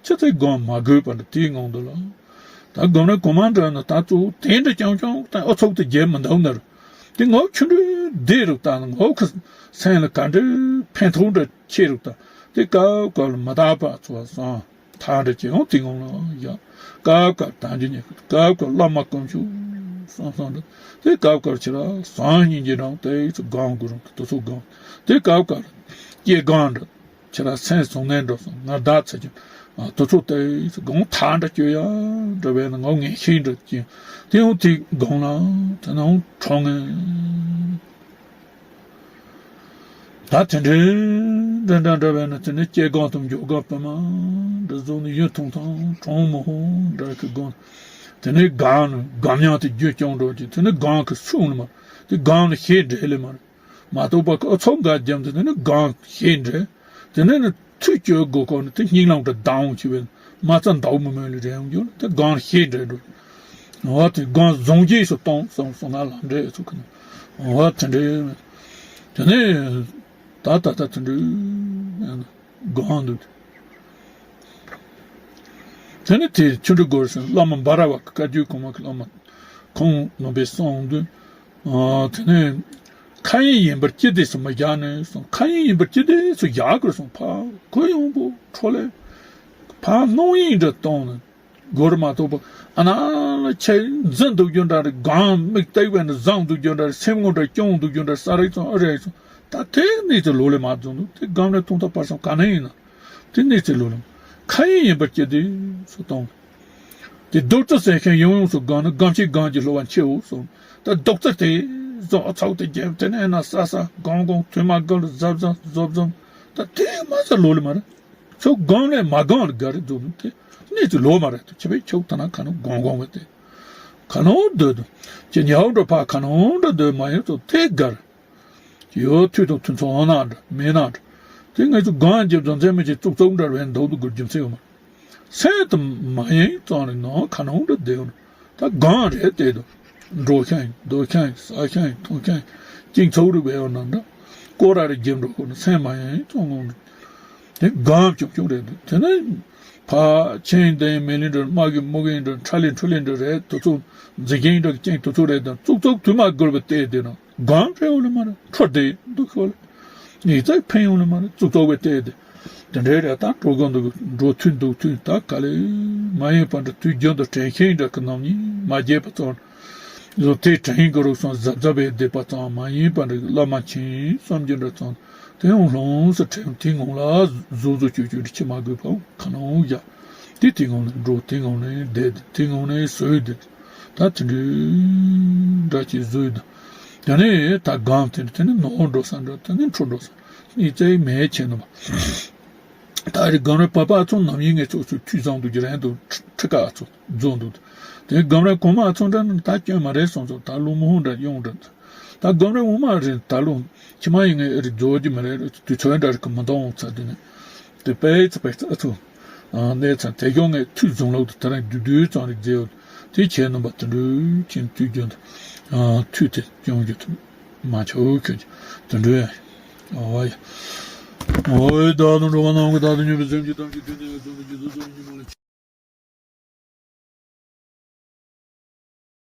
ཅི་སྟེ་སྒོམ་མ་དགོས་པ་འདྲ་དེའི་ངང་དུ་ལ། ད་སྒོམ་རིམ་གོང་མ་འདྲ་ན་ད་གཙོ་བོ་དེ་འདྲ་རྐྱང་རྐྱང་དང་ཨུ་ཚུགས་དེ་རྒྱས་མི་འདུག་ན་རུ། དེ་ངོ་ཆུ་འདྲའི་བདེ་རུ་དང་ངོ་ཁ་སེམས་ལ་ག་འདྲའི་ཕན་ཐོགས་འདྲ་ཆེ་རུ་དང་དེ་སྐབས་སྐབས་ལ་མི་རྟག་པ་ཚོ་བསམ་ཐག་འདྲ་ཆེ་ཡང་དེ་ངང་ལ་ཡ། སྐབས་སྐབས་དང་འདི་ཉིད་སྐབས་སྐབས་བླ་མ་དཀོན་མཆོག་བསམ་བསམ་འདྲ་དེ་སྐབས་སྐབས་ཆེ་ར་བསམ་སྙིང་རྗེ་རང་དེ་ཚོ་སྒོམ་དགོས་རུང་དེ་ཚོ་སྒོམ་དེ་སྐབས་སྐབས་སྐྱེ་སྒོམ་འདྲ། ཁྱེད་རང་སེམས་བཟང་ནས་འགྲོ་སོང་ང་བདག་ཚེ་ཀྱང་དུ་ཚོགས་ཏེ་སྒོམ་ཐག་འདྲ་སྐྱོ་ཡ་འདྲ་བས་ན་ངོ་ངན་ཤེས་འདྲ་ཀྱང་དེ་ཡང་དེ་སྒོམ་ལ་དེ་ནང་འཕྲོ་ངན་ད་དེ་འདྲའི་འདྲ་འདྲ་འདྲ་བས་ན་དེ་ནས་སྐྱེ་སྒོམ་དང་འཇོག་སྒོམ་པ་མ་འདྲ་བཟུང་ནས་ཡུན་ཐུང་ཐང་གྲོང་མོ་ཧོ་འདྲ་གི་སྒོམ་དེ་ནས་སྒོམ་ནས་སྒོམ་ཉམས་དེ་རྒྱུན་སྐྱོང་འགྲོ་ཀྱི་དེ་ནས་སྒོམ་གི་སུ་ཡོང་ནི་མ་རེད་དེ་སྒོམ་ལ་ཤེས་འདྲེ་ལེ་མ་རེད། མ་གཏོགས་པ་ཨུ་ཚུགས་འགའ་རྒྱབ་འདི་ནི་སྒོམ་ཤེས་འདྲེ། དེ་ནི་ནི་ཐུགས་སྐྱོ་དགོས་ཁོ་ནི་དེ་སྙིང་ལམ་དུ་ལྡང་འོང་ཆེ་བས་མ་རྩ་འདའ་མི་མོས་ལས་རེ་ཡོང་རྒྱུ་ནི་དེ་སྒོམ་ཤེས་འདྲེ་འགྲོ། འོ་དེ་སྒོམ་བཟང་རྗེས་སུ་གཏོང་སོང་སོང་ན་ལམ་འདྲེ་ཚུགས་ཁོ་ནི། འོ་དེ་འདྲེ། དེ་ནི་ད་ད་ད་དེ་འདྲེ། སྒོམ་འདུག་དེ་ནི་དེ་ཆུ་འབྲུ་སྒོར་སོང་བླ་མ་འབའ་ར་བ་གི་བཀའ་བརྒྱུད་གོང་མ་གི་བླ་མ་ཁོང་རྣམ་པས་གསུངས་འདུག་དེ་ནས་མཁའ་དབྱིངས་ཡིན་པར་ཅི་བདེ་སུ་མི་བཞག་ནས་སོང་མཁའ་དབྱིངས་ཡིན་པར་ཅི་བདེ་སུ་བཞག་དགོས་སོང་ཕ་གུ་ཡོང་པོ་འཕྲོ་ལས་ཕ་སྣང་ཡིན་འདྲ་གཏོང་ནས་སྒོར་མ་གཏོགས་པ་ཨ་ན་ལ་ཆེ་འཛིན་འདུག་རྒྱུ་འདྲ་རེད་སྒང་མིག་བལྟས་པས་ན་བཟང་འདུག་རྒྱུ་འདྲ་རེད་སེམས་ངོ་འདྲ་སྐྱོང་འདུག་རྒྱུ་འདྲ་ས་རེད་ཙང་ཨ་རེད་ཙང་ད་དེ་གནས་ཚུལ་ལོ་ལས་མ་བཟུང་འདུག་དེ་སྒང་ལས་ཐུང་ཐག་པར་སང་ག་ནས་ཡིན་ན། དེ་གནས་ཚུལ་ལོ་ལ། མཁའ་དབྱིངས་ཡིན་པར་ཅི་བདེ་སུ་གཏོང་། དེ་རྡོག་རྩ་ཟེར་མཁན་ཡང་ཡོངས་སུ་གང་ན་སྒོམ་ཆེན་སྒོམ་གྱི་སློབ་པ་མཆེའུ་སོང་། ད་རྡོག་རྩ་དེ་བཟོ་ཚོགས་དེ་རྒྱབ་དེ་ནས་ན་ས་ས་གང་གང་དུས་མ་གང་ལ་གཟབ་གཟབ་གཟབ་གཟབ་ད་དེ་མ་ས་ལོ་ལ་མ་རེད། ཚོ་གང་ལས་མ་གང་ལ་དགའ་རེ་འཛོམས་དེ་གནས་ཚུལ་ལོ་མ་རེད་དུ་ཆེ་བའི་ཆོག་ཐ་ན་ཁ་ནང་གང་གང་བས་དེ། ཁ་ནང་སྡོད་དུ། ཅི་ཉའུ་འགྲོ་ཕ་ཁ་ནང་འགྲོ་སྡོད་མ་ཡོད་ཚོ་དེ་དགའ་རེད། ཡོད་མཐུ་དང་མཐུན་ཚོགས་ན་འདྲ་མེད་ན་འདྲ། དེ་ངེད་ཚོ་གང་རྒྱབ་ཙང་མཚན་མི་ཆེ་ཙུག་ཙུག་འདྲ་བའི་མདོག་ཏུ་དགོས་རྒྱུ་མཚན་ཡོད་མ་རེད། སེམས་དུ་མ་ཡེངས་ཙང་རེ་ནང་ཁ་ནང་འདྲ་བསྡད་ཡོད་ད་གང་རེད་བལྟས་དུ། འགྲོ་ཤ་ཡིན་སྡོད་ཤ་ཡིན་ཟ་ཤ་ཡིན་འཐུང་ཤ་ཡིན་སྐྱིན་ཚོགས་རིག་བས་ཡོད་ན་འདྲ། སྐོར་ར་རེ་རྒྱབ་འགྲོ་ཁོ་ན་སེམས་མ་ཡེངས་ཙང་ངང་འདྲ། དེ་གང་བྱུང་བྱུང་རེད་འདུག་དེ་ནས་ཕ་ཆེན་ཡིན་ལྡན་ཡིན་མེ་ལིན་འདྲ་དམག་གི་དམུ་གི་ཡིན་འདྲ་ཁྲ་ལི་ཁྲུ་ལི་འདྲ་རེད་དུ་ཚོ་འཛི་གིན་འདྲ་ཅན་དུ་ཚོ་རེད་དང་ཙུག་ཙུག་དུས་མ་དགོས་པ་བལྟས་དེ་ན། གང་འཕྲད་ཡོང་ལེ་མ་རེད་འཕྲོ་བདེ་འདུག་ཤོག་ལེ། ངེད་ཚ་ཕན་ཡོང་ལེ་མ་རེད་ཙུག་ཙུག་བས་བལྟས་ཏེ། དེ་འདྲའི་རེད་ད་འགྲོ་གང་འདུག་འགྲོ་ཐུན་འདུག་ཐུན་ད་ག་ལེ། མ་ཡིན་པ་འདྲ་དུས་རྒྱུན་དུ་དྲན་ཤེས་འདྲ་གི་རྣམ་གཉིས་མ་རྒྱས་པ་ཙང་། བཟོ་དེ་དྲན་གི་རུག་སོང་གཟབ་གཟབ་བས་བསྡད་པ་ཙང་མ་ཡིན་པ་འདྲ་བླ་མ་མཁྱེན་བསམ་རྒྱུ་འདྲ་ཙང་དེ་ཡང་ལྷུང་སུ་དྲན་དེ་ངང་ལ་གཟུགས་གཟུགས་ཅུ་ཅུ་འདྲ་ཁྱི་མ་དགོས་པ་ཁ་ནང་བཞག་དེ་དེ་ངང་ནས་འགྲོ་དེ་ངང་ནས་བསྡད་དེ་དེ་ངང་ནས་བཟོས་བསྡད། ད་དེ་འདྲའི་འདྲ་ཅིག་བཟོས་འདུག་དེ་ནས་ད་སྒམ་དེ་ནས་དེ་ནས་ནོར་འགྲོ་ས་འདྲ། དེ་ནས་འཕྲོ་འགྲོ་ས་ནི་རྩ་བའི་མེད་བྱས་ནུབ། ད་རེས་སྒམ་ར་པ་པ་ཚོ་ནམ་ཡིན་ངས་ཚོ་ཚོ་འཐུས་བཟང་འདུག་རྒྱུ་རན་འདུག་ཁྲི་ཁྲི་ཀ་ཚོ་རྫོགས་འདུག་དེ་སྒམ་ར་གོང་མ་ཚོ་འདྲ་ནི་ད་སྐྱོན་མ་རེད་སོང་ཚོ། ད་ལོ་མོ་ཧོ་འདྲ་ཡོང་འདྲ། ད་སྒམ་ར་འོ་མ་རེད། ད་ལོ་ཁྱི་མ་ཡིན་ངས་རེད་རྫོགས་རྒྱུ་མ་རེད། དུས་ཚོད་འདྲ་རེད་གི་མི་འདང་འོང་ཚ་དེ་ནས་དེ་པའི་ཚ་པའི་ཚ་ཚོ་གནས་ཚང་དེ་ཤོག་ངས་འཐུས་བཟང་ལོག་དུ་ད་རང་བདུད་བདུད་ཙང་རེད་མཛེས་འོ། དེ་ཁྱེད་རྣམ་པ་དུད་འགྲོའི་ཁྱིམ་དུས་རྒྱུན་དུ་འཐུས་དེ་སྐྱོང་རྒྱུ་དུ། མ་ཆོག་ཁྱོད་ཀྱི་དུད་འགྲོ་ཡ། ཨོ་ཡ། ཨོ་ཡ། བདག་དང་འགྲོ་བ་རྣམས་ཀྱི་བདག་ཏུ་སྨྱོན་པའི་སེམས་ཀྱི་དམ་ཚིག་དེ་ནས་བརྩོན་དུ་རྒྱུ་དུ་བརྩོན་ཉིན་མོ་ལ།